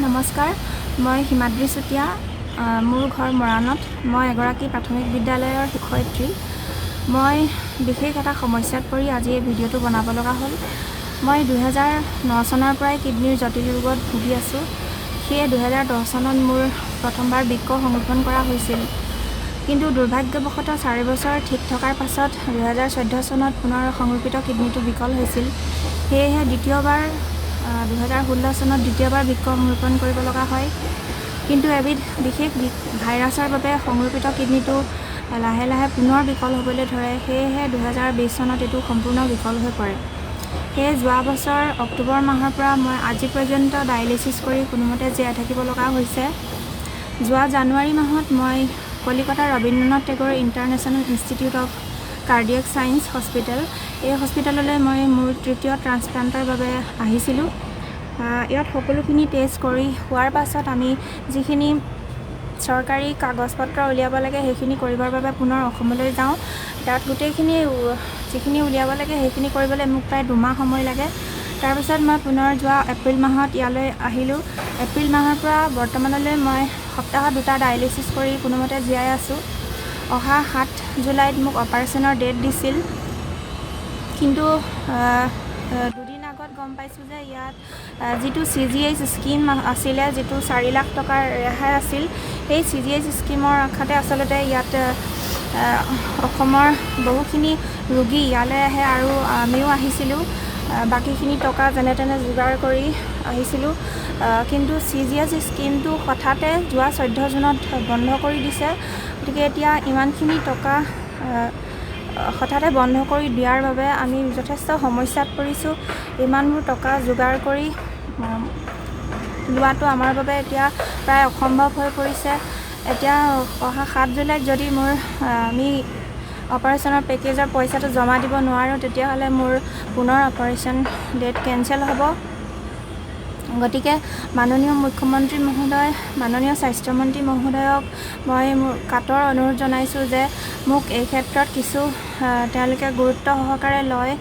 নমস্কাৰ, মই হিমাদ্ৰী চুতীয়া। মোৰ ঘৰ মৰাণত। মই এগৰাকী প্ৰাথমিক বিদ্যালয়ৰ শিক্ষয়িত্ৰী। মই বিশেষ এটা সমস্যাত পৰি আজি এই ভিডিঅ'টো বনাব লগা হ'ল। মই 2009 চনৰ পৰাই কিডনীৰ জটিল ৰোগত ভুগি আছোঁ। সেয়ে 2010 চনত মোৰ প্ৰথমবাৰ বৃক্ক সংৰোপণ কৰা হৈছিল। কিন্তু দুৰ্ভাগ্যবশতঃ 4 বছৰ ঠিক থকাৰ পাছত 2014 চনত পুনৰ সংৰোপিত কিডনীটো বিকল হৈছিল। সেয়েহে দ্বিতীয়বাৰ 2016 চনত দ্বিতীয়বাৰ বৃক্ক সংৰোপণ কৰিব লগা হয়। কিন্তু এবিধ বিশেষ ভাইৰাছৰ বাবে সংৰোপিত কিডনীটো লাহে লাহে পুনৰ বিকল হ'বলৈ ধৰে। সেয়েহে 2020 চনত এইটো সম্পূৰ্ণ বিকল হৈ পৰে। সেয়ে যোৱা বছৰ অক্টোবৰ মাহৰ পৰা মই আজি পৰ্যন্ত ডায়েলিচিছ কৰি কোনোমতে জীয়াই থাকিব লগা হৈছে। যোৱা জানুৱাৰী মাহত মই কলিকতাৰ ৰবীন্দ্ৰনাথ টেগৰ international institute of cardiac science hospital, এই হস্পিটেললৈ মই মোৰ তৃতীয় ট্ৰান্সপ্লাণ্টৰ বাবে আহিছিলোঁ। ইয়াত সকলোখিনি টেষ্ট কৰি হোৱাৰ পাছত আমি যিখিনি চৰকাৰী কাগজ পত্ৰ উলিয়াব লাগে, সেইখিনি কৰিবৰ বাবে পুনৰ অসমলৈ যাওঁ। তাত গোটেইখিনি যিখিনি উলিয়াব লাগে, সেইখিনি কৰিবলৈ মোক প্ৰায় 2 মাহ সময় লাগে। তাৰপিছত মই পুনৰ যোৱা এপ্ৰিল মাহত ইয়ালৈ আহিলোঁ। এপ্ৰিল মাহৰ পৰা বৰ্তমানলৈ মই সপ্তাহত দুটা ডায়েলিচিছ কৰি কোনোমতে জীয়াই আছোঁ। অহা 7 জুলাইত মোক অপাৰেশ্যনৰ ডেট দিছিল। কিন্তু দুদিন আগত গম পাইছোঁ যে ইয়াত যিটো চিজিএইচ স্কীম আছিলে, যিটো 4 লাখ টকাৰ ৰেহাই আছিল, সেই চিজিএইচ স্কীমৰ আশাতে আচলতে ইয়াত অসমৰ বহুখিনি ৰোগী ইয়ালৈ আহে আৰু আমিও আহিছিলোঁ। বাকীখিনি টকা যেনে তেনে যোগাৰ কৰি আহিছিলোঁ। কিন্তু চিজিএইচ স্কীমটো হঠাতে যোৱা 14 জুনত বন্ধ কৰি দিছে। গতিকে এতিয়া ইমানখিনি টকা হঠাতে বন্ধ কৰি দিয়াৰ বাবে আমি যথেষ্ট সমস্যাত পৰিছোঁ। ইমানবোৰ টকা যোগাৰ কৰি লোৱাটো আমাৰ বাবে এতিয়া প্ৰায় অসম্ভৱ হৈ পৰিছে। এতিয়া অহা 7 জুলাইত যদি মোৰ আমি অপাৰেশ্যনৰ পেকেজৰ পইচাটো জমা দিব নোৱাৰোঁ, তেতিয়াহ'লে মোৰ পুনৰ অপাৰেশ্যন ডেট কেঞ্চেল হ'ব। গতিকে মাননীয় মুখ্যমন্ত্ৰী মহোদয়, মাননীয় স্বাস্থ্যমন্ত্ৰী মহোদয়ক মই মোৰ কাতৰ অনুৰোধ জনাইছোঁ যে মোক এই ক্ষেত্ৰত কিছু তেওঁলোকে গুৰুত্ব সহকাৰে লয়,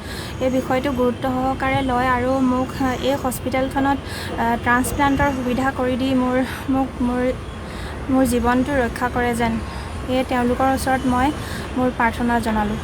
এই বিষয়টো গুৰুত্ব সহকাৰে লয় আৰু মোক এই হস্পিটেলখনত ট্ৰান্সপ্লাণ্টৰ সুবিধা কৰি দি মোৰ মোক মোৰ মোৰ জীৱনটো ৰক্ষা কৰে যেন, সেয়ে তেওঁলোকৰ ওচৰত মই মোৰ প্ৰাৰ্থনা জনালোঁ।